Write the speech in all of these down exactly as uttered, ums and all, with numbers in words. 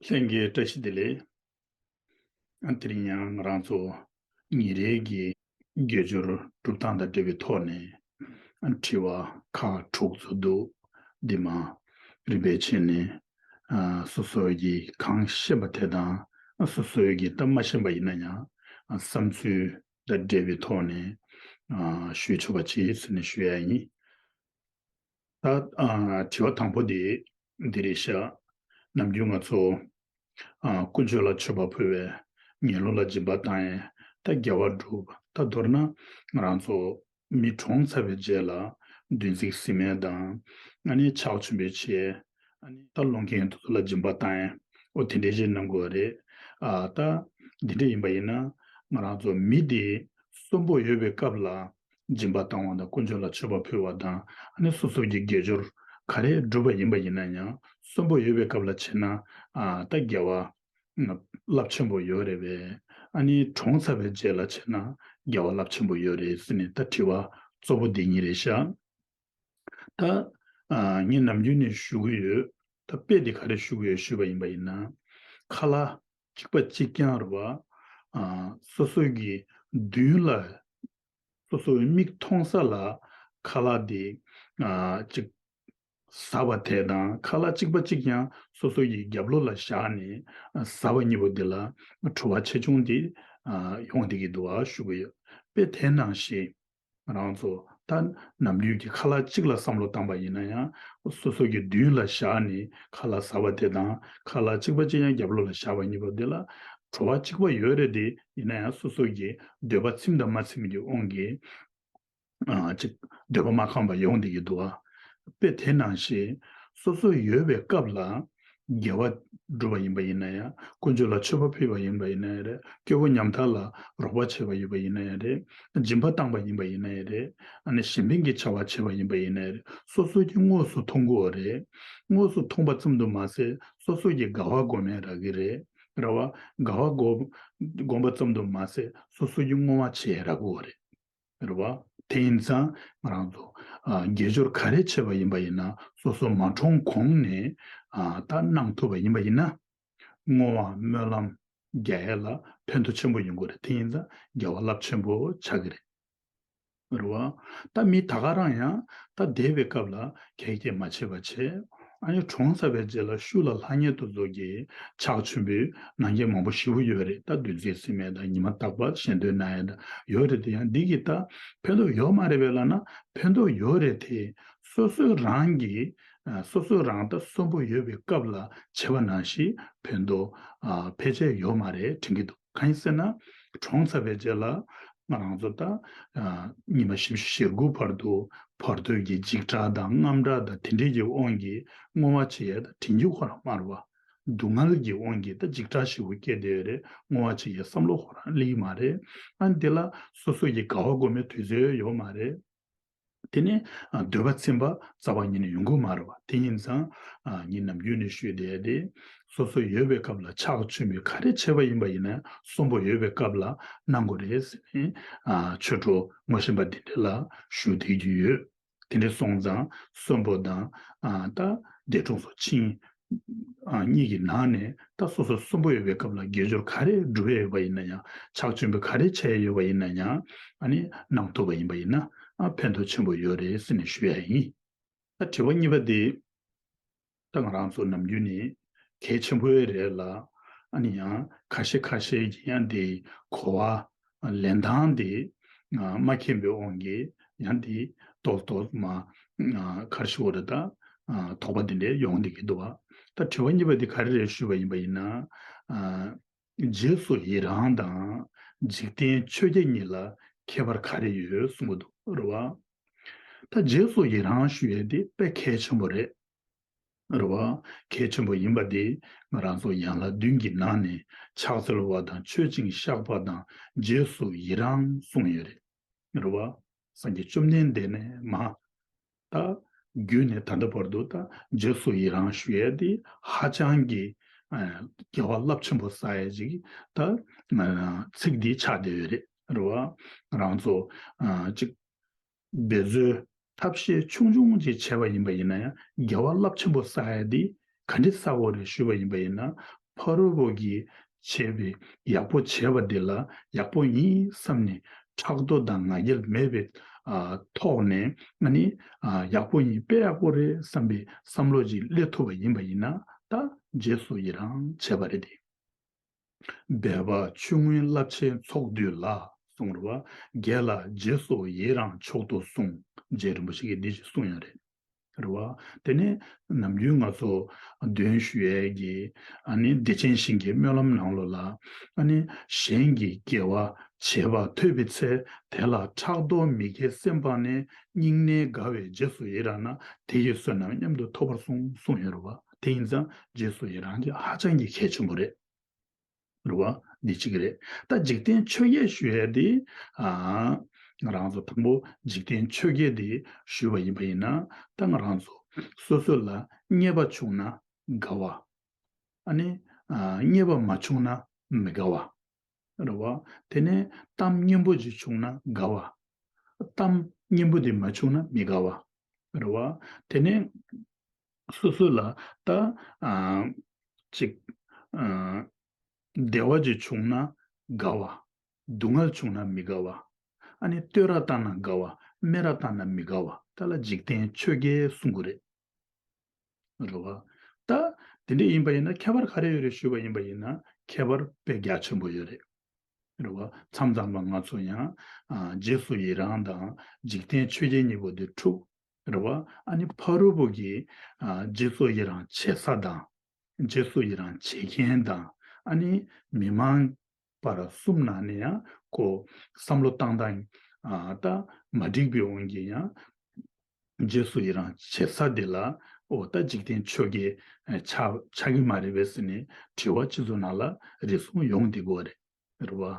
ལྷན་རྒྱས་བཀྲ་ཤིས་བདེ་ལེགས། ཨ་དེ་རིང་ཡང་ང་རང་ཚོ་ཉིན་རེའི་གི་དགེ་སྦྱོར་སྒྲུབ་སྟངས་དང་འབྲེལ་བའི་ཐོག་ནས་ཨ་དྲི་བ་ཁག་དྲུག་ཙམ་འདུག་འདི་མ་རིམ་པས་བྱས་ནས་ཨ་སོ་སོའི་གི་གང་ཤེས་པ་དེ་དང་ཨ་སོ་སོའི་གི་ད་མ་ཤེས་པ་ཡིན་ན་ཡང་ཨ་བསམ་ཚུལ་དང་འབྲེལ་བའི་ཐོག་ནས་ཨ་ཞུས་ཆོག་པ་བྱེད་ཟེར་ནས་ཞུ་ཡ་ཡིན། ད་ཨ་དྲི་བ་དང་པོ་དེ་འདི་རེད་ཤག་ནམ་རྒྱུན་ང་ཚོ་ཨ་དཀོན་མཆོག་ལ་མཆོད་པ་ཕུལ་བས་ངན་སློང་ལ་སྦྱིན་པ་བཏང་ཡས་ད་དགེ་བ་སྒྲུབ། ད་མདོར་ན་ང་རང་ཚོ་མི་གྲོངས་ཚར་བའི་རྗེས་ལ་བདུན་ཚིགས་བསྲེ་མས་དང་ཨ་ནི་ཕྱག་མཆོད་འབུལ་བྱས། ཨ་ནི་ད་སློང་མཁན་དེ་ཚོ་ལ་སྦྱིན་པ་བཏང་ཡས་འོ་དེ་འདྲས་ཞིག་གནང་དགོས་རེད། ཨ་ད་འདི་འདྲས་ཡིན་པ་ཡིན་ན་ང་རང་ཚོ་མི་དེ་གསོན་པོ་ཡོད་པའི་སྐབས་ལ་སྦྱིན་པ་བཏང་བ་དང་དཀོན་མཆོག་ལ་མཆོད་པ་ཕུལ་བ་དང་ཨ་ནི་སོ་སོ་གི་དགེ་སྦྱོར་ག་རེ་བསྒྲུབས་པ་ཡིན་པ་ཡིན་ན་ཡང་གསོན་པོ་ཡོད་པའི་སྐབས་ལ་བྱས་ན་ཨ་ད་དགེ་བ་རླབས་ཆེན་པོ་ཡོད་རེད་པས། ཨ་ནི་གྲོངས་ཚར་བའི་རྗེས་ལ་བྱས་ན་དགེ་བ་རླབས་ཆེན་པོ་ཡོད་རེད་ཟེར་ནས་ད་དྲི་བ་གཙོ་བོ་འདི་གཉིས་རེད་ཤག་ད་ཨ་ངས་ནམ་རྒྱུན་ནས་ཞུ་གི་ཡོད། ད་དཔེ་འདི་ག་རེ་ཞུ་གི་ཡོད་ཞུས་པ་ཡིན་པ་ཡིན་ན། ཁ་ལག་གཅིག་པ་གཅིག་རྐྱང་རེད་བ། ཨ་སོ་སོ་གི་མདུན་ལ་སོ་སོའི་མིག་མཐོང་ས་ལ་ཁ་ལག་འདི་ཨ་གཅིག་ཟ་བ་དེ་དང་ཁ་ལག་གཅིག་པ་གཅིག་རྐྱང་སོ་སོ་ཡི་རྒྱབ་ལོགས་ལ་བཞག་ནས་ཟ་བ་གཉིས་པོ་འདི་ལ་བྲོ་བ་ཆེ་ཆུང་འདི་ཡོང་བསྡད་ཀྱི་འདུག་ཨ་ཞུ་གི་ཡོད། དཔེ་དེ་ནང་བཞིན་ང་རང་ཚོ་ད་ནམ་རྒྱུན་གྱི་ཁ་ལག་གཅིག་ལ་བསམ་བློ་བཏང་པ་ཡིན་ན་ཡང་སོ་སོ་གི་མདུན་ལ་བཞག་ནས་ཁ་ལག་ཟ་བ་དེ་དང་ཁ་ལག་གཅིག་པ་གཅིག་རྐྱང་རྒྱབ་ལོགས་ལ་བཞག་པ་གཉིས་པོ་འདི་ལ་བྲོ་བ་གཅིག་པ་ཡོད་རེད་དེ། ཡིན་ན་ཡང་སོ་སོ་གི་འདོད་པ་ཚིམ་དང་མ་ཚིམ་གྱི་དབང་གིས་ཨ་ཅིག་འདོད་པ་མ་ཁེངས་པ་ཡོང་བསྡད་ཀྱི་འདུག་ཨ། དཔེ་དེ་ནང་བཞིན་སོ་སོ་ཡོད་པའི་སྐབས་ལ་དགེ་བ་སྒྲུབ་པ་ཡིན་པ་ཡིན་ན་ཡང་དཀོན་མཆོག་ལ་མཆོད་པ་ཕུལ་བ་ཡིན་པ་ཡིན་ན་ཡང་རེད། སྐྱེ་བོ་ཉམ་ཐག་ལ་རོགས་པ་བྱས་པ་ཡིན་པ་ཡིན་ན་ཡང་རེད། སྦྱིན་པ་བཏང་པ་ཡིན་པ་ཡིན་ན་ཡང་རེད། ཨ་ནི་གཞན་ཕན་གྱི་བྱ་བ་བྱས་པ་ཡིན་པ་ཡིན་ན་ཡང་རེད། སོ་སོ་གྱིས་དངོས་སུ་མཐོང་གི་ཡོད་རེད། དངོས་སུ་མཐོང་པ་ཙམ་དུ་མ་ཟད་སོ་སོ་གྱིས་དགའ་བ་སྒོམ་ཡས་རག་གི་རེད། རེད་བ། དགའ་བ་སྒོམ་སྒོམ་པ་ཙམ་དུ་མ་ཟད་སོ་སོ་གྱིས་བསྔོ་བ་བྱེད་ཡས་རག་གི་ཡོད་རེད། རེད་བ། དེ་ཡིན་ཙང་ང་རང་ཚོ་ཨ་དགེ་སྦྱོར་ག་རེ་བྱས་པ་ཡིན་པ་ཡིན་ན་སོ་སོ་མ་གྲོངས་གོང་ནས་ཨ་ད་གནང་ཐུབ་པ་ཡིན་པ་ཡིན་ན་བསྔོ་བ་སྨོན་ལམ་རྒྱག་ཡས་ལ་ཕན་ཐོགས་ཆེན་པོ་ཡོང་གི་རེད། དེ་ཡིན་ཙང་དགེ་བ་རླབས་ཆེན་པོ་ཆགས་ཀྱི་རེད། རེད་བ། ད་མི་ད་ག་རང་ཡང་ད་འདས་པའི་སྐབས་ལ་གེགས་བྱེད་མ་བྱེད་པ་བྱས། ཨ་ནི་གྲོངས་ཚར་བའི་རྗེས་ལ་ཤུལ་ལ་ལྷ་གཉེར་དེ་ཚོ་གིས་ཕྱག་མཆོད་འབུལ་གནང་མཁན་མང་པོ་ཞེ་པོ་ཡོད་རེད། ད་བདུན་ཚིགས་བསྲེ་མས་དང་ཉི་མ་རྟག་པར་ཞལ་འདོན་གནང་ཡས་དང་ཡོད་རེད་དེ། ཡང་འདི་གིས་ད་ཕན་ཐོགས་ཡོད་མ་རེད་པས་ལབ་ན་ཕན་ཐོགས་ཡོད་རེད་དེ། སོ་སོ་རང་གིས་ཨ་སོ་སོ་རང་ད་གསོན་པོ་ཡོད་པའི་སྐབས་ལ་བྱས་པ་ནང་བཞིན་ཕན་ཐོགས་ཨ་ཕལ་ཆེར་ཡོད་མ་རེད་དྲན་གྱི་འདུག་གང་ཡིན་ཟེར་ན། གྲོངས་ཚར་བའི་རྗེས་ལ་ང་རང་ཚོ་ད་ཨ་ཉི་མ་བཞི་བཅུ་ཞེ་དགུ་བར་དུ་བར་དོའི་གི་འཇིགས་སྐྲག་དང་དངངས་སྐྲག་དང་དེ་འདྲས་ཀྱི་དབང་གིས་བསྔོ་བ་བྱེད་ཡས་དང་དྲན་རྒྱུ་ཁོ་རང་མ་རེད་བ། སྡུག་བསྔལ་གྱི་དབང་གིས་ད་འཇིགས་སྐྲག་ཞེ་པོ་སྐྱེས་བསྡད་ཡོད་རེད། བསྔོ་བ་བྱེད་ཡས་བསམ་བློ་ཁོ་རང་སླེབས་ཀྱི་མ་རེད། ཨ་འདི་ལ་སོ་སོ་གི་དགའ་བ་སྒོམ་པའི་དུས་ཚོད་ཡོད་མ་རེད། དེ་ནས་ཨ་འདོད་པ་ཚིམ་པ་རྩ་བ་ཉིད་ནས་ཡོང་གི་མ་རེད་བ། དེ་ཡིན་ཙང་ཨ་ངས་ནམ་རྒྱུན་ནས་ཞུས་བསྡད་དེ། སོ་སོ་ཡོད་པའི་སྐབས་ལ་ཕྱག་མཆོད་འབུལ་ག་རེ་བྱས་པ་ཡིན་པ་ཡིན་ན་གསོན་པོ་ཡོད་པའི་སྐབས་ལ་གནང་དགོས་རེད་ཟེར་ནས་ཨ་ཆོས་གྲོགས་ངོ་ཤེས་པ་འདི་འདྲ་ལ་ཞུ་བསྡད་ཀྱི་ཡོད། དེ་འདྲ་སོང་ཙང་གསོན་པོ་དང་ཨ་ད་འདས་གྲོངས་སུ་ཕྱིན་ཨ་གཉིས་ཀྱི་ནང་ནས་ད་སོ་སོ་གསོན་པོ་ཡོད་པའི་སྐབས་ལ་དགེ་སྦྱོར་ག་རེ་སྒྲུབ་ཡས་ཡོད་པ་ཡིན་ན་ཡང་ཕྱག་མཆོད་འབུལ་ག་རེ་བྱས་ཡས་ཡོད་པ་ཡིན་ན་ཡང་ཨ་ནི་གནང་ཐུབ་པ་ཡིན་པ་ཡིན་ན་ཨ་ཕན་ཐོགས་ཆེན་པོ་ཡོད་རེད་ཟེར་ནས་ཞུ་ཡ་ཡིན། ད་དྲི་བ་གཉིས་པ་དེ། ད་ང་རང་ཚོ་ནམ་རྒྱུན་ནས་གལ་ཆེན་པོའི་རེད་ལ། ཨ་ནི་ཡང་ཁ་ཤས་ཁ་ཤས་ཀྱིས་ཡང་དེ་གོ་བ་ལེན་སྟངས་དེ་མ་མཁྱེན་པའི་དབང་གིས་ཡང་དེ་ཏོག་ཏོག་མ་ག་རེ་ཞུ་དགོས་རེད། ད་དོགས་པ་དེ་འདྲ་ཡོང་བསྡད་ཀྱི་འདུག་བ། ད་དྲི་བ་གཉིས་པ་དེ་ག་རེ་རེད་ཞུས་པ་ཡིན་པ་ཡིན་ན། རྗེས་སུ་ཡི་རང་དང་འཇིག་རྟེན་ཆོས་བརྒྱད་གཉིས་ལ་ཁྱད་པར་ག་རེ་ཡོད་གསུང་གི་འདུག་རེད་བ། ད་རྗེས་སུ་ཡི་རང་ཞུ་ཡས་དེ་དཔེ་གལ་ཆེན་པོ་རེད། རེད་བ། གལ་ཆེན་པོ་ཡིན་པ་དེ་ང་རང་ཚོ་ཡན་ལག་བདུན་གྱི་ནང་ནས་ཕྱག་འཚལ་བ་དང་མཆོད་ཅིང་བཤགས་པ་དང་རྗེས་སུ་ཡི་རང་གསུངས་ཡོད་རེད། རེད་བ། སངས་རྒྱས་བཅོམ་ལྡན་འདས་ནས་མ། ད་རྒྱུད་ནས་ད་ལྟ་བར་དུ་ད་རྗེས་སུ་ཡི་རང་ཞུ་ཡས་དེ་ཧ་ཅང་གི་ཨ་དགེ་བ་རླབས་ཆེན་པོ་བསགས་ཡས་ཅིག་ད་ཨ་ཚིག་འདི་ཆགས་བསྡད་ཡོད་རེད། རེད་བ། ང་རང་ཚོ་ཨ་ཅིག་འབད་རྩོལ་ཐབས་ཤེས་ཆུང་ཆུང་ཅིག་བྱས་པ་ཡིན་པ་ཡིན་ན་ཡང་དགེ་བ་རླབས་ཆེན་པོ་བསགས་ཡས་དེ་ག་འདྲས་བསགས་དགོས་རེད་ཞུས་པ་ཡིན་པ་ཡིན་ན། ཕ་རོལ་པོ་གིས་བྱས་པའི་ཡག་པོ་བྱས་པ་འདི་ལ་ཡག་པོ་ཡིན་བསམ་ནས་ཕྲག་དོག་དང་ང་རྒྱལ་མེད་པའི་ཨ་ཐོག་ནས་ཨ་ནི་ཨ་ཡག་པོ་ཡིན་དཔེ་ཡག་པོ་རེད་བསམ་པའི་བསམ་བློ་ཅིག་སླེབས་ཐུབ་པ་ཡིན་པ་ཡིན་ན་ད་རྗེས་སུ་ཡི་རང་བྱས་པ་རེད་དེ། སྦས་པ་ཆུང་ངུའི་རླབས་ཆེན་ཚོགས་འདུས་ལ་གསུངས་རེད་བ། དགེ་ལ་རྗེས་སུ་ཡི་རང་མཆོག་ཏུ་གསུངས། རྗེ་རིན་པོ་ཆེ་གིས་འདི་ཞིག་གསུངས་ཡོད་རེད། རེད་བ། དེ་ནས་ནམ་རྒྱུན་ང་ཚོ་འདོན་ཞུ་ཡས་ཀྱི་ཨ་ནི་བདེ་ཆེན་ཞིང་གི་སྨོན་ལམ་ནང་ལོགས་ལ་ཨ་ནི་གཞན་གྱི་དགེ་བ་བྱས་པ་ཐོས་པའི་ཚེ་དེ་ལ་ཕྲག་དོག་མི་དགེ་སེམས་སྤངས་ནས་སྙིང་ནས་དགའ་བའི་རྗེས་སུ་ཡི་རང་ན་དེ་ཡི་བསོད་ནམས་མཉམ་དུ་ཐོབ་པར་གསུངས་གསུངས་ཡོད་རེད་བ། དེ་ཡིན་ཙང་རྗེས་སུ་ཡི་རང་གི་ཧ་ཅང་གི་གལ་ཆེན་པོ་རེད། རེད་བ། འདི་གཅིག་རེད། ད་འཇིག་རྟེན་ཆོས་བརྒྱད་ཞུ་ཡས་དེ། ཨ། ང་རང་ཚོ་དང་པོ་འཇིག་རྟེན་ཆོས་བརྒྱད་དེ་ཞུས་པ་ཡིན་པ་ཡིན་ན་ད་ང་རང་ཚོ་སོ་སོ་ལ་རྙེད་པ་བྱུང་ན་དགའ་བ། ཨ་ནི། ཨ། རྙེད་པ་མ་བྱུང་ན་མི་དགའ་བ། རེད་བ། དེ་ནས་གཏམ་སྙན་པོ་ཅིག་བྱུང་ན་དགའ་བ། གཏམ་སྙན་པོ་དེ་མ་བྱུང་ན་མི་དགའ་བ། རེད་བ། དེ་ནས་སོ་སོ་ལ་ད་ཨ་ཅིག་ཨ་བདེ་བ་ཅིག་བྱུང་ན་དགའ་བ། སྡུག་བསྔལ་བྱུང་ན་མི་དགའ་བ། ཨ་ནི་བསྟོད་ར་བཏང་ན་དགའ་བ། སྨད་ར་བཏང་ན་མི་དགའ་བ། ད་ལ་འཇིག་རྟེན་ཆོས་བརྒྱད་གསུང་གི་རེད། རེད་བ། ད་དེ་འདྲ་ཡིན་པ་ཡིན་ན་ཁྱད་པར་ག་རེ་ཡོད་རེད་ཞུས་པ་ཡིན་པ་ཡིན་ན་ཁྱད་པར་དཔེ་རྒྱ་ཆེན་པོ་ཡོད་རེད། རེད་བ། མཚམས་མཚམས་ལ་ང་ཚོ་ཡང་ཨ་རྗེས་སུ་ཡི་རང་དང་འཇིག་རྟེན་ཆོས་བརྒྱད་གཉིས་པོ་དེ་འཁྲུག་རེད་བ། ཨ་ནི་ཕ་རོལ་པོ་གིས་ཨ་རྗེས་སུ་ཡི་རང་བྱེད་ས་དང་། རྗེས་སུ་ཡི་རང་བྱེད་མཁན་དང་། ཨ་ནི་མི་མང་བར་གསུམ་ནང་ནས་ཡང་ཁོ་བསམ་བློ་བཏང་སྟངས་ཨ་ད་མ་འགྲིག་པའི་དབང་གིས་ཡང་རྗེས་སུ་ཡི་རང་བྱེད་ས་དེ་ལ་འོ་ད་འཇིག་རྟེན་ཆོས་བརྒྱད་ཆགས་ཆགས་ཀྱི་མ་རེད་པས་ཟེར་ནས་དྲི་བ་སྤྱི་ཚོགས་ནང་ལ་རེ་ཟུང་ཡོང་བསྡད་ཀྱི་ཡོད་རེད། རེད་བ།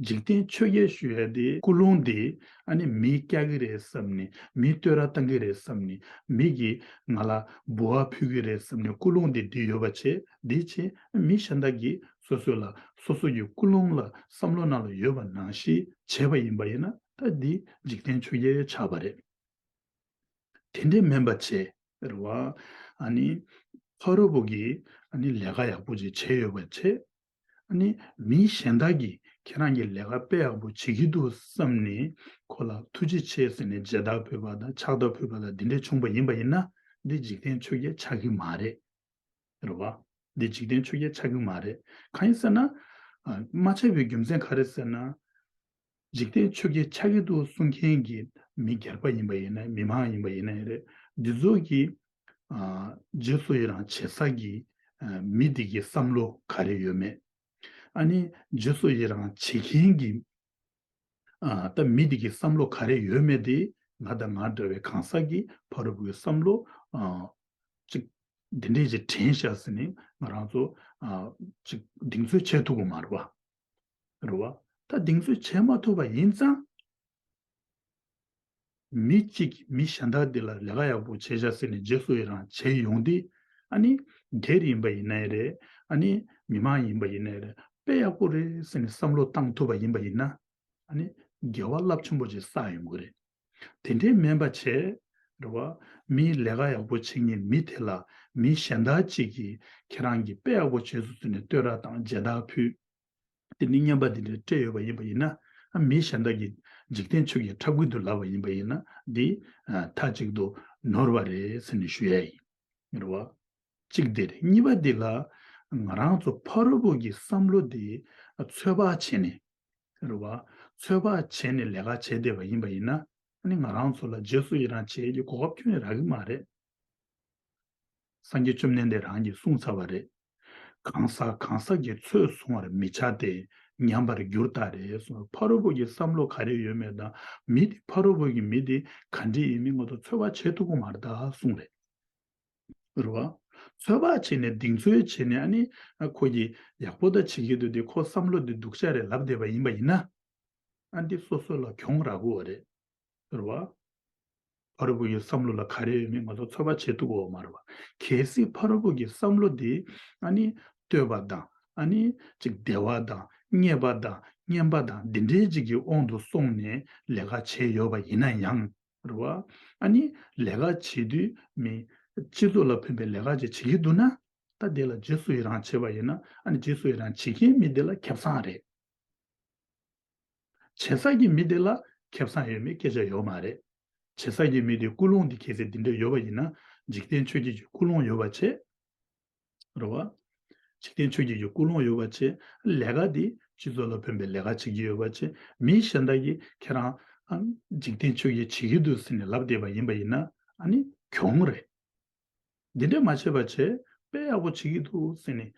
འཇིག་རྟེན་ཆོས་བརྒྱད་ཞུ་ཡ་དེ་ཀུན་སློང་དེ་ཨ་ནི་མི་སྐྱག་གི་རེད་བསམ་ནས་མི་བསྟོད་ར་བཏང་གི་རེད་བསམ་ནས་མི་གིས་ང་ལ་འབུལ་བ་ཕུལ་གི་རེད་བསམ་ནས་ཀུན་སློང་དེ་འདི་ཡོད་པ་བྱས་འདི་བྱས་མི་གཞན་དག་གིས་སོ་སོ་ལ་སོ་སོ་ཡི་ཀུན་སློང་ལ་བསམ་བློ་ནང་ལ་ཡོད་པ་ནང་བཞིན་བྱས་པ་ཡིན་པ་ཡིན་ན་ད་འདི་འཇིག་རྟེན་ཆོས་བརྒྱད་ཆགས་པ་རེད། དེ་འདྲའི་མིན་པ་བྱས། རེད་བ། ཨ་ནི། ཕ་རོལ་པོ་གིས་ཨ་ནི་ལས་ཀ་ཡག་པོ་ཅིག་བྱས་ཡོད་པ་བྱས། ཨ་ནི་མི་གཞན་དག་གིས་ཁྱེད་རང་གིས་ལས་ཀ་དཔེ་ཡག་པོ་བྱེད་ཀྱི་འདུག་བསམ་ནས་ཁོ་ལ་ཐུགས་རྗེ་ཆེ་ཟེར་ནས་མཇལ་དར་ཕུལ་བ་དང་ཕྱག་དར་ཕུལ་བ་དང་འདི་འདྲས་བྱུང་པ་ཡིན་པ་ཡིན་ན་འདི་འཇིག་རྟེན་ཆོས་བརྒྱད་ཆགས་ཀྱི་མ་རེད། རེད་བ། འདི་འཇིག་རྟེན་ཆོས་བརྒྱད་ཆགས་ཀྱི་མ་རེད། གང་ཡིན་ཟེར་ན། ཨ། མ་ཆགས་པའི་རྒྱུ་མཚན་ག་རེ་ཟེར་ན། འཇིག་རྟེན་ཆོས་བརྒྱད་ཆགས་ཀྱི་འདུག་གསུང་མཁན་གྱི་མི་སྒེར་པ་ཡིན་པ་ཡིན་ན་མི་མང་ཡིན་པ་ཡིན་ན་ཡང་རེད། འདི་ཚོ་གིས། ཨ། རྗེས་སུ་ཡི་རང་བྱེད་ས་གི། ཨ། མི་དེ་གི་བསམ་བློ་ག་རེ་ཡོད་མེད། ཨ་ནི་རྗེས་སུ་ཡི་རང་བྱེད་མཁན་གྱི། ཨ། ད་མི་དེ་གི་བསམ་བློ་ག་རེ་ཡོད་མེད་དེ་ང་དང་ང་འདྲ་བའི་གང་ཟག་གི་ཕ་རོལ་པོའི་བསམ་བློ། ཨ། ཅིག་འདི་འདྲས་ཅིག་དྲན་ཤག་ཟེར་ནས་ང་རང་ཚོ། ཨ། ཅིག་གདེང་ཚོད་བྱེད་ཐུབ་ཀྱི་མ་རེད་བ། རེད་བ། ད་གདེང་ཚོད་བྱེད་མ་ཐུབ་པ་ཡིན་ཙང་། མི་གཅིག་མི་གཞན་དག་འདི་ལ་ལས་ཀ་ཡག་པོ་བྱས་ཤག་ཟེར་ནས་རྗེས་སུ་ཡི་རང་བྱས་ཡོང་དུས། ཨ་ནི། སྒེར་ཡིན་པ་ཡིན་ན་ཡང་རེད། ཨ་ནི། མི་མང་ཡིན་པ་ཡིན་ན་ཡང་རེད། དཔེ་ཡག་པོ་རེད་ཟེར་ནས་བསམ་བློ་བཏང་ཐུབ་པ་ཡིན་པ་ཡིན་ན། ཨ་ནི། དགེ་བ་རླབས་ཆེན་པོ་ཅིག་བསགས་ཡོང་གི་རེད། དེ་འདྲའི་མིན་པ་བྱས། རེད་བ། མིའི་ལས་ཀ་ཡག་པོ་བྱེད་མཁན་མི་དེ་ལ་མི་གཞན་དག་ཅིག་གིས་ཁྱེད་རང་གིས་དཔེ་ཡག་པོ་བྱས་སོང་ཟེར་ནས་བསྟོད་ར་དང་མཇལ་དར་ཕུལ། དེ་ནི་རྔན་པ་འདི་འདྲ་སྤྲད་ཡོད་པ་ཡིན་པ་ཡིན་ན། ཨ། མི་གཞན་དག་གིས་འཇིག་རྟེན་ཆོས་ཀྱི་འཁྲབ་ཀྱི་འདུག་ལབ་པ་ཡིན་པ་ཡིན་ན་འདི། ཨ། མཐའ་གཅིག་ཏུ་ནོར་བ་རེད་ཟེར་ནས་ཞུ་ཡ་ཡིན། རེད་བ། གཅིག་དེ་རེད། གཉིས་པ་འདི་ལ་ང་རང་ཚོ་ཕ་རོལ་པོ་གི་བསམ་བློ་དེ་ཚོད་དཔག་བྱས་ནས། རེད་བ། ཚོད་དཔག་བྱས་ནས་ལས་ཀ་བྱས་བསྡད་པ་ཡིན་པ་ཡིན་ན། ཨ་ནི་ང་རང་ཚོ་ལ་རྗེས་སུ་ཡི་རང་བྱེད་ཀྱི་གོ་སྐབས་ཁྱོན་ནས་རག་གི་མ་རེད། སངས་རྒྱས་བཅོམ་ལྡན་འདས་རང་གིས་གསུངས་ཚར་བ་རེད། གང་ཟག་གང་ཟག་གི་ཚོད་བཟུང་བར་མི་བྱ་སྟེ། ཉམས་པར་འགྱུར་ལྟར་རེད་གསུངས། ཕ་རོལ་པོ་གི་བསམ་བློ་ག་རེ་ཡོད་མེད་དང་། མི་དེ་ཕ་རོལ་པོ་གི་མི་དེ་ག་འདྲ་ཡིན་མིན་ང་ཚོ་ཚོད་དཔག་བྱེད་ཐུབ་ཀྱི་མ་རེད་ད་གསུངས་རེད། རེད་བ། ཚོད་དཔག་བྱས་ནས་གདེང་ཚོད་བྱས་ནས་ཨ་ནི་ཨ་ཁོ་གིས་ཡག་པོ་ད་བྱེད་ཀྱི་འདུག་དེ་ཁོ་བསམ་བློ་དེ་སྡུག་ཅག་རེད་ལབ་བསྡད་པ་ཡིན་པ་ཡིན་ན། ཨ་འདི་སོ་སོ་ལ་གྱོང་རག་གི་ཡོད་རེད། རེད་བ། ཕ་རོལ་པོ་ཡི་བསམ་བློ་ལ་ག་རེ་ཡོད་མེད་ང་ཚོ་ཚོད་དཔག་བྱེད་ཐུབ་ཀྱི་ཡོད་མ་རེད་བ། གལ་སྲིད་ཕ་རོལ་པོ་གི་བསམ་བློ་དེ་ཨ་ནི་བསྟོད་པ་དང་ཨ་ནི་ཅིག་བདེ་བ་དང་རྙེད་པ་དང་རྔན་པ་དང་འདི་འདྲའི་ཅིག་གི་དབང་དུ་སོང་ནས་ལས་ཀ་བྱས་ཡོད་པ་ཡིན་ན་ཡང་། རེད་བ། ཨ་ནི་ལས་ཀ་བྱེད་དུས་མི་སྤྱི་ཚོགས་ལ་ཕན་པའི་ལས་ཀ་ཅིག་བྱེད་ཀྱི་འདུག་ན། ད་དེ་ལ་རྗེས་སུ་ཡི་རང་བྱེད་པ་ཡིན་ན། ཨ་ནི་རྗེས་སུ་ཡི་རང་བྱེད་མཁན་མི་དེ་ལ་ཁེ་བཟང་རེད། བྱེད་ས་ཀྱི་མི་དེ་ལ་ཁེ་བཟང་ཡོད་མེད་སྐད་ཆ་ཡོད་མ་རེད། བྱེད་ས་ཀྱི་མི་དེའི་ཀུན་སློང་དེ་གལ་སྲིད་འདི་འདྲ་ཡོད་པ་ཡིན་ན། འཇིག་རྟེན་ཆོས་བརྒྱད་ཀྱི་ཀུན་སློང་ཡོད་པ་བྱས། རེད་བ། འཇིག་རྟེན་ཆོས་བརྒྱད་ཀྱི་ཀུན་སློང་ཡོད་པ་བྱས། ལས་ཀ་དེ་སྤྱི་ཚོགས་ལ་ཕན་པའི་ལས་ཀ་བྱེད་ཀྱི་ཡོད་པ་བྱས། མི་གཞན་དག་གིས་ཁྱེད་རང་ཨ་འཇིག་རྟེན་ཆོས་བརྒྱད་བྱེད་ཀྱི་འདུག་ཟེར་ནས་ལབ་བསྡད་པ་ཡིན་པ་ཡིན་ན། ཨ་ནི་གྱོང་རེད། འདི་འདྲ་མ་བྱས་པ་བྱས། དཔེ་ཡག་པོ་བྱེད་ཀྱི་འདུག་ཟེར་ནས་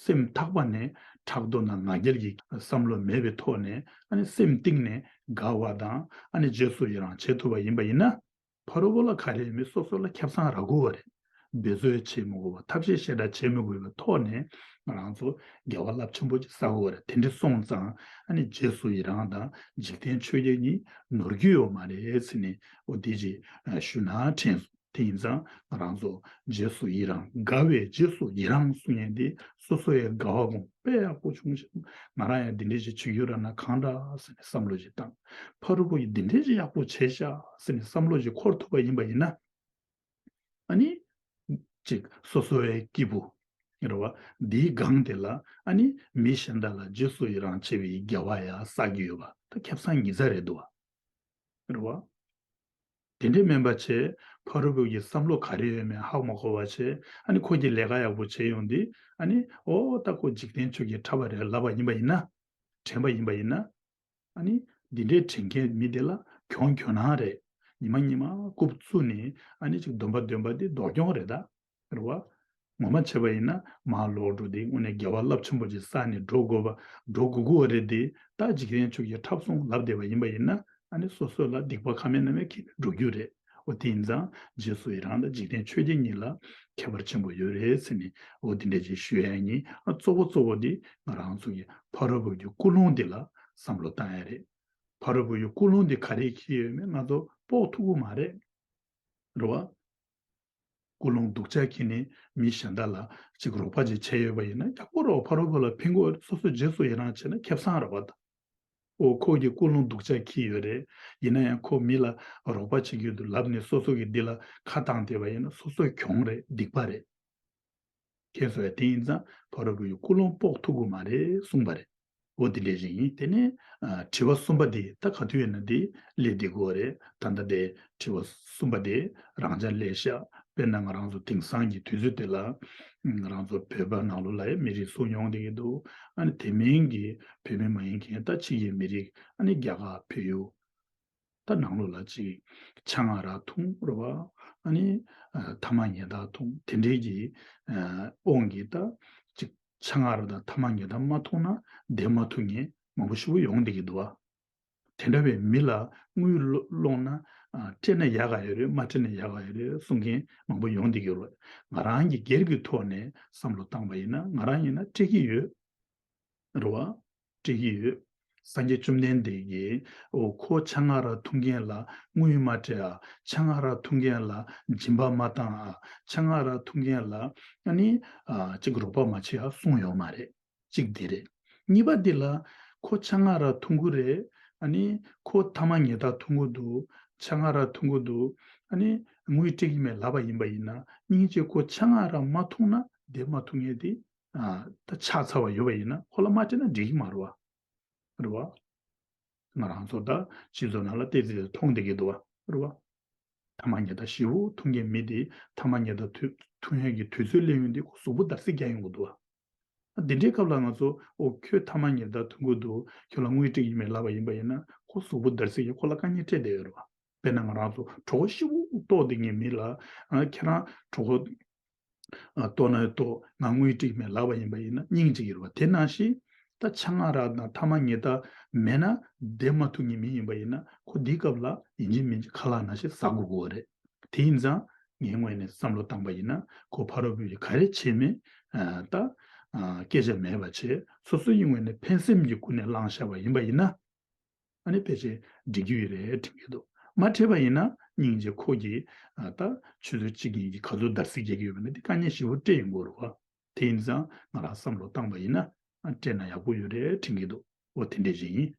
སེམས་ཐག་པ་ནས་ཕྲག་དོག་དང་ང་རྒྱལ་གྱི་བསམ་བློ་མེད་པའི་ཐོག་ནས། ཨ་ནི་སེམས་གཏིང་ནས་དགའ་བ་དང་། ཨ་ནི་རྗེས་སུ་ཡི་རང་བྱེད་ཐུབ་པ་ཡིན་པ་ཡིན་ན། ཕ་རོལ་པོ་ལ་ག་རེ་ཡོད་མེད་སོ་སོ་ལ་ཁེ་བཟང་རག་གི་ཡོད་རེད། འབད་རྩོལ་བྱེད་མི་དགོས་པ། ཐབས་ཤེས་ཞེ་དྲག་བྱེད་མི་དགོས་པའི་ཐོག་ནས་ང་རང་ཚོ་དགེ་བ་རླབས་ཆེན་པོ་ཅིག་བསགས་ཀྱི་ཡོད་རེད། དེ་འདྲ་སོང་ཙང་ཨ་ནི་རྗེས་སུ་ཡི་རང་དང་འཇིག་རྟེན་ཆོས་བརྒྱད་གཉིས་ནོར་གྱི་ཡོད་མ་རེད་ཟེར་ནས། འོ་དེ་ཅིག་ཞུ་ན་དྲན་སོང་། དེ་ཡིན་ཙང་ང་རང་ཚོ་རྗེས་སུ་ཡི་རང་། དགའ་བའི་རྗེས་སུ་ཡི་རང་གསུང་མཁན་དེ། སོ་སོ་ཡི་དགའ་བ་དགོངས། དཔེ་ཡག་པོ་བྱུང་ཤག་ང་རང་ཡང་འདི་འདྲ་ཞིག་བྱེད་རྒྱུ་རག་ན་གང་དྲག་ཟེར་ནས་བསམ་བློ་ཞིག་བཏང་། ཕ་རོལ་པོ་ཡིས་འདི་འདྲ་ཞིག་ཡག་པོ་བྱས་ཤག་ཟེར་ནས་བསམ་བློ་ཞིག་འཁོར་ཐུབ་པ་ཡིན་པ་ཡིན་ན། ཨ་ནི་ཅིག་སོ་སོ་ཡི་སྐྱིད་པོ། རེད་བ། འདིའི་སྒང་དེ་ལ་ཨ་ནི་མི་གཞན་དག་ལ་རྗེས་སུ་ཡི་རང་བྱེད་པའི་དགེ་བ་ཡང་བསགས་ཀྱི་ཡོད་པ། ད་ཁེ་བཟང་ཉིས་རྩ་རེད་འདུག་བ། རེད་བ། དེ་འདྲས་མིན་པ་བྱས། ཕ་རོལ་པོ་གི་བསམ་བློ་ག་རེ་ཡོད་མེད་ཧ་མ་གོ་བ་བྱས། ཨ་ནི་ཁོ་གིས་ལས་ཀ་ཡག་པོ་བྱས་ཡོང་དུས། ཨ་ནི་ཨོ་ད་ཁོ་འཇིག་རྟེན་ཆོས་ཀྱི་འཁྲབ་པ་རེད་ལབ་པ་ཡིན་པ་ཡིན་ན། དྲན་པ་ཡིན་པ་ཡིན་ན། ཨ་ནི་འདི་འདྲའི་དྲན་མཁན་མི་དེ་ལ་གྱོང་གྱོང་ནང་རེད། ཉི་མ་ཉི་མ་རྐུབ་བཙུགས་ནས། ཨ་ནི་ཅིག་སྡོམ་པ་སྡོམ་པ་དེ་ལྡོག་གྱོང་རེད་ད། རེད་བ། ངོ་མ་བྱས་པ་ཡིན་ན་མར་ལོག་འགྲོ་དེ་དངོས་གནས་དགེ་བ་རླབས་ཆེན་པོ་ཅིག་བསགས་ནས་འགྲོ་དགོས་པ། འགྲོ་དགོས་ཀྱི་ཡོད་རེད་དེ། ད་འཇིག་རྟེན་ཆོས་ཀྱི་འཁྲབ་སོང་ལབ་བསྡད་པ་ཡིན་པ་ཡིན་ན། ཨ་ནི་སོ་སོ་ལ་སྡིག་པ་ཁ་མེད་ན་མེད་ཁྱེར་ནས་འགྲོ་རྒྱུ་རེད། འོ་དེ་ཡིན་ཙང་རྗེས་སུ་ཡི་རང་དང་འཇིག་རྟེན་ཆོས་བརྒྱད་གཉིས་ལ་ཁྱད་པར་ཆེན་པོ་ཡོད་རེད་ཟེར་ནས། འོ་དེ་འདྲ་ཅིག་ཞུ་ཡ་ཡིན། ཨ་གཙོ་བོ་གཙོ་བོ་དེ་ང་རང་ཚོ་གི་ཕ་རོལ་པོ་གི་ཀུན་སློང་དེ་ལ་བསམ་བློ་བཏང་ཡ་རེད། ཕ་རོལ་པོ་ཡི་ཀུན་སློང་དེ་ག་རེ་འཁྱེར་ཡོད་མེད་ང་ཚོ་དཔོག་ཐུབ་ཀྱི་མ་རེད། རེད་བ། ཀུན་སློང་སྡུག་ཅག་འཁྱེར་ནས་མི་གཞན་དག་ལ་ཅིག་རོགས་པ་ཅིག་བྱས་ཡོད་པ་ཡིན་ན། ཡག་པོ་རེད། ཕ་རོལ་པོ་ལ་ཕན་གྱི་ཡོད་རེད། སོ་སོ་རྗེས་སུ་ཡི་རང་བྱས་ན་ཁེ་བཟང་རེད་བ་ད། འོ་ཁོ་གིས་ཀུན་སློང་སྡུག་ཅག་འཁྱེར་ཡོད་རེད། ཡིན་ན་ཡང་ཁོ་མི་ལ་རོགས་པ་བྱེད་ཀྱི་ཡོད་འདུག་ལབ་ནས་སོ་སོ་གིས་འདི་ལ་ཁ་བཏང་བསྡད་པ་ཡིན་ན་སོ་སོའི་གྱོང་རེད། སྡིག་པ་རེད། ཁྱེད་ཚོས་དེ་ཡིན་ཙང་ཕ་རོལ་པོ་ཡི་ཀུན་སློང་དཔོག་ཐུབ་ཀྱི་མ་རེད་གསུངས་པ་རེད། འོ་དེ་འདྲ་ཞིག་ཡིན། དེ་ནས་ཨ་དྲི་བ་གསུམ་པ་དེ་ད་ག་དུས་ཡིན་ན་དེ་སླེབས་བསྡད་ཀྱི་ཡོད་རེད། ད་ལྟ་དེ་དྲི་བ་གསུམ་པ་དེ་རང་འཇགས་སླེབས་ཤག་དཔེར་ན་ང་རང་ཚོ་དེང་སང་གི་དུས་ཚོད་དེ་ལ་ང་རང་ཚོ་བོད་པ་ནང་ལོགས་ལ་ཡང་མི་རིགས་གསུམ་ཡོང་བསྡད་ཀྱི་འདུག་ཨ་ནི་དེ་མིན་གྱི་བོད་མི་མ་ཡིན་མཁན་ད་ཕྱི་རྒྱལ་མི་རིགས། ཨ་ནི་རྒྱ་གར། བལ་ཡུལ། ད་ནང་ལོགས་ལ་ཅིག་ཆང་རག་འཐུང་རེད་བ། ཨ་ནི་ཨ་ཐ་མག་ཉལ་ཐ་འཐུང་དེ་འདྲའི་གི་ཨ་དབང་གིས་ད་ཅིག་ཆང་རག་དང་ཐ་མག་ཉལ་ཐ་མ་འཐུང་ན་བསྡད་མ་ཐུབ་མཁན་མང་པོ་ཞེ་པོ་ཡོང་བསྡད་ཀྱི་འདུག་བ། དེ་འདྲ་བའི་མི་ལ་དངུལ་སློ་སློང་ན་ཨ་སྤྲད་ན་ཡག་ག་ཡོད་རེད། མ་སྤྲད་ན་ཡག་ག་ཡོད་རེད་གསུང་མཁན་མང་པོ་ཡོང་བསྡད་ཀྱི་ཡོད་རེད། ང་རང་གི་སྒེར་གྱི་ཐོག་ནས་བསམ་བློ་བཏང་པ་ཡིན་ན། ང་རང་ཡིན་ན་སྤྲད་ཀྱི་ཡོད། རེད་བ། སྤྲད་ཀྱི་ཡོད། སངས་རྒྱས་བཅོམ་ལྡན་འདས་ཀྱིས་འོ་ཁོ་ཆང་རག་འཐུང་མཁན་ལ་དངུལ་མ་སྤྲད་ཨ། ཆང་རག་འཐུང་མཁན་ལ་སྦྱིན་པ་མ་བཏང་ཨ། ཆང་རག་འཐུང་མཁན་ལ་ཨ་ནི་ཨ་ཅིག་རོགས་པ་མ་བྱེད་ཨ་གསུངས་ཡོད་མ་རེད། གཅིག་དེ་རེད། གཉིས་པ་འདི་ལ་ཁོ་ཆང་རག་འཐུང་གི་རེད། ཨ་ནི་ཁོ་ཐ་མག་ཉལ་ཐ་འཐུང་གི་འདུག་ཆང་རག་འཐུང་གི་འདུག་ཨ་ནི་དངུལ་སྤྲད་ཀྱི་མེད་ལབ་པ་ཡིན་པ་ཡིན་ན། སྙིང་རྗེ་ཁོ་ཆང་རག་མ་འཐུང་ན་བསྡད་མ་ཐུབ་མཁན་དེ་ཨ་ད་ཆགས་ཚར་བ་ཡོད་པ་ཡིན་ན་ཁོ་ལ་མ་སྤྲད་ན་འགྲིག་གི་མ་རེད་བ། རེད་བ། ང་རང་ཚོ་ད་སྤྱི་ཚོགས་ནང་ལ་ཏོག་ཙམ་མཐོང་བསྡད་ཀྱི་འདུག་བ། རེད་བ། ཐ་མག་ཉལ་ཐ་ཞེ་པོ་འཐུང་མཁན་མི་དེ་ཐ་མག་ཉལ་ཐ་འཐུ་འཐུང་ཡས་ཀྱི་དུས་ཚོད་སླེབས་ཡོང་དུས་ཁོ་གཟུགས་པོ་འདར་སིག་རྒྱག་ཡོང་གི་འདུག་བ། འདི་འདྲའི་སྐབས་ལ་ང་ཚོ་འོ་ཁྱོད་ཐ་མག་ཉལ་ཐ་འཐུང་གི་འདུག་ཁྱོད་ལ་དངུལ་སྤྲད་ཀྱི་མེད་ལབ་པ་ཡིན་པ་ཡིན་ན་ཁོ་གཟུགས་པོ་འདར་སིག་གིས་ཁོ་ལ་དཀའ་ངལ་སྤྲད་བསྡད་ཡོད་རེད་བ། དཔེར་ན་ང་རང་ཚོ་གྲོད་ཁོག་ཞེ་པོ་ལྟོགས་བསྡད་མཁན་མི་ལ་ཨ་ཁྱེད་རང་གྲོད་ཁོག་ཨ་ལྟོགས་ན་ལྟོགས། ང་དངུལ་སྤྲད་ཀྱི་མེད་ལབ་པ་ཡིན་པ་ཡིན་ན་སྙིང་རྗེ་གི་རེད་བ། དེ་ནང་བཞིན་ད་ཆང་རག་དང་ཐ་མག་ཉལ་ཐ་མེད་ན་བསྡད་མ་ཐུབ་མཁན་མི་ཡིན་པ་ཡིན་ན་ཁོ་འདིའི་སྐབས་ལ་ཡིན་གཅིག་མིན་གཅིག་ཁ་ལག་ནང་བཞིན་ཟ་དགོས་ཀྱི་ཡོད་རེད། དེ་ཡིན་ཙང་ངའི་ངོས་ནས་བསམ་བློ་བཏང་པ་ཡིན་ན་ཁོ་ཕ་རོལ་པོས་ག་རེ་བྱས་མིན་ཨ་ད་ཨ་སྐད་ཆ་མེད་པ་བྱས། སོ་སོ་ཡི་ངོས་ནས་ཕན་སེམས་ཀྱི་སྒོ་ནས་བླངས་བཞག་པ་ཡིན་པ་ཡིན་ན། ཨ་ནི་ཕལ་ཆེར་འགྲིག་རྒྱུ་ཡོད་རེད་དྲན་གྱི་འདུག་མ་སྤྲད་པ་ཡིན་ན་སྙིང་རྗེ་ཁོ་གིས་ཨ་ད་ཆུ་ཚོད་གཅིག་གཉིས་ཀྱི་ག་ཚོད་འདར་སིག་རྒྱག་གི་ཡོད་པ་ན་དེ་དཀའ་ངལ་ཞེ་པོ་སྤྲད་ཡོང་གི་རེད་བ། དེ་ཡིན་ཙང་ང་རང་བསམ་བློ་བཏང་པ་ཡིན་ན་ཨ་སྤྲད་ན་ཡག་པོ་ཡོད་རེད་དྲན་གྱི་འདུག་འོ་དེ་འདྲས་ཞིག་ཡིན།